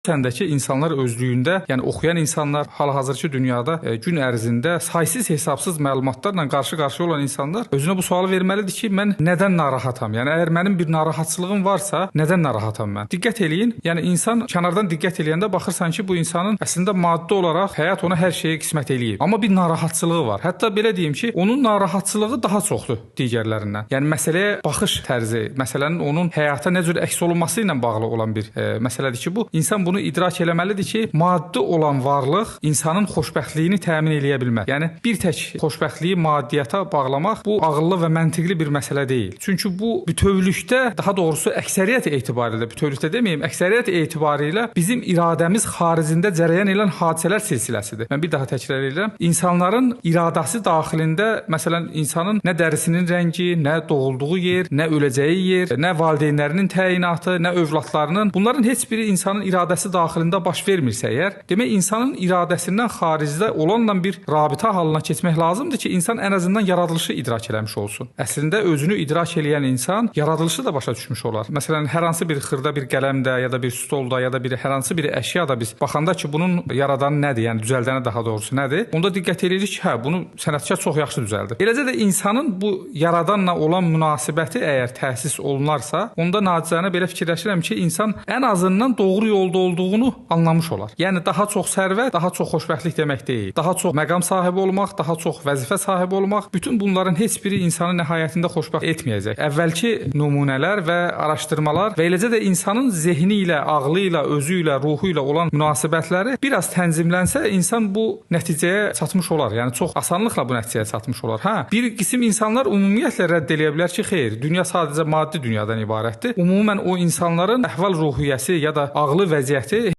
Səndəki insanlar özlüyündə, yəni oxuyan insanlar hal-hazırki dünyada gün ərzində saysız hesabsız məlumatlarla qarşı-qarşıya olan insanlar özünə bu sualı verməlidir ki, mən nədən narahatam? Yəni əgər mənim bir narahatçılığım varsa, nədən narahatam mən? Diqqət eləyin, yəni insan kənardan diqqət eləyəndə baxırsan ki, bu insanın əslində maddi olaraq həyat ona hər şeyi qismət eləyib. Amma bir narahatçılığı var. Hətta belə deyim ki, onun narahatçılığı daha çoxdur digərlərindən. Yəni məsələyə baxış tərzi, məsələnin onun həyata nə cür əks olunması ilə bağlı olan bir məsələdir ki, bu insan bunu idrak eləməlidir ki, maddi olan varlıq insanın xoşbəxtliyini təmin eləyə bilməz. Yəni bir tək xoşbəxtliyi maddiyyata bağlamaq bu ağıllı və məntiqli bir məsələ deyil. Çünki bu bütövlükdə, daha doğrusu əksəriyyət etibarilə, bütövlükdə deməyim, əksəriyyət etibarilə bizim iradəmiz xaricində cərəyan edən hadisələr silsiləsidir. Mən bir daha təkrar edirəm. İnsanların iradəsi daxilində, məsələn, insanın nə dərisinin rəngi, nə doğulduğu yer, nə öləcəyi yer, nə valideynlərinin təyinatı, nə övladlarının, bunların heç biri insanın iradəsi daxilində baş vermirsə əgər, demək insanın iradəsindən xaricdə olanla bir rabitə halına keçmək lazımdır ki, insan ən azından yaradılışı idrak eləmiş olsun. Əslində özünü idrak eləyən insan yaradılışı da başa düşmüş olar. Məsələn, hər hansı bir xırda bir qələmdə ya da bir stolda ya da bir hər hansı bir əşyada biz baxanda ki, bunun yaradanı nədir, yəni düzəldəni daha doğrusu nədir? Onda diqqət eləyirik ki, hə, bunu sənətkar çox yaxşı düzəldib. Eləcə də insanın bu yaradanla olan münasibəti əgər təsis olunarsa, onda nacizanə belə fikirləşirəm ki, insan ən azından doğru yolda olduğunu anlamış olar. Yəni daha çox sərvət, daha çox xoşbəxtlik demək deyil. Daha çox məqam sahibi olmaq, daha çox vəzifə sahibi olmaq, bütün bunların heç biri insanı nəhayətində xoşbəxt etməyəcək. Əvvəlki nümunələr və araşdırmalar və eləcə də insanın zehni ilə, ağlı ilə, özü ilə, ruhu ilə olan münasibətləri biraz tənzimlənsə, insan bu nəticəyə çatmış olar. Yəni çox asanlıqla bu nəticəyə çatmış olar. Hə, bir qism insanlar ümumiyyətlə rədd eləyə bilər ki, xeyr, dünya sadəcə maddi dünyadan ibarətdir. Ümumən o insanların əhval-ruhiyyəsi ya da ağlı vəziyyəti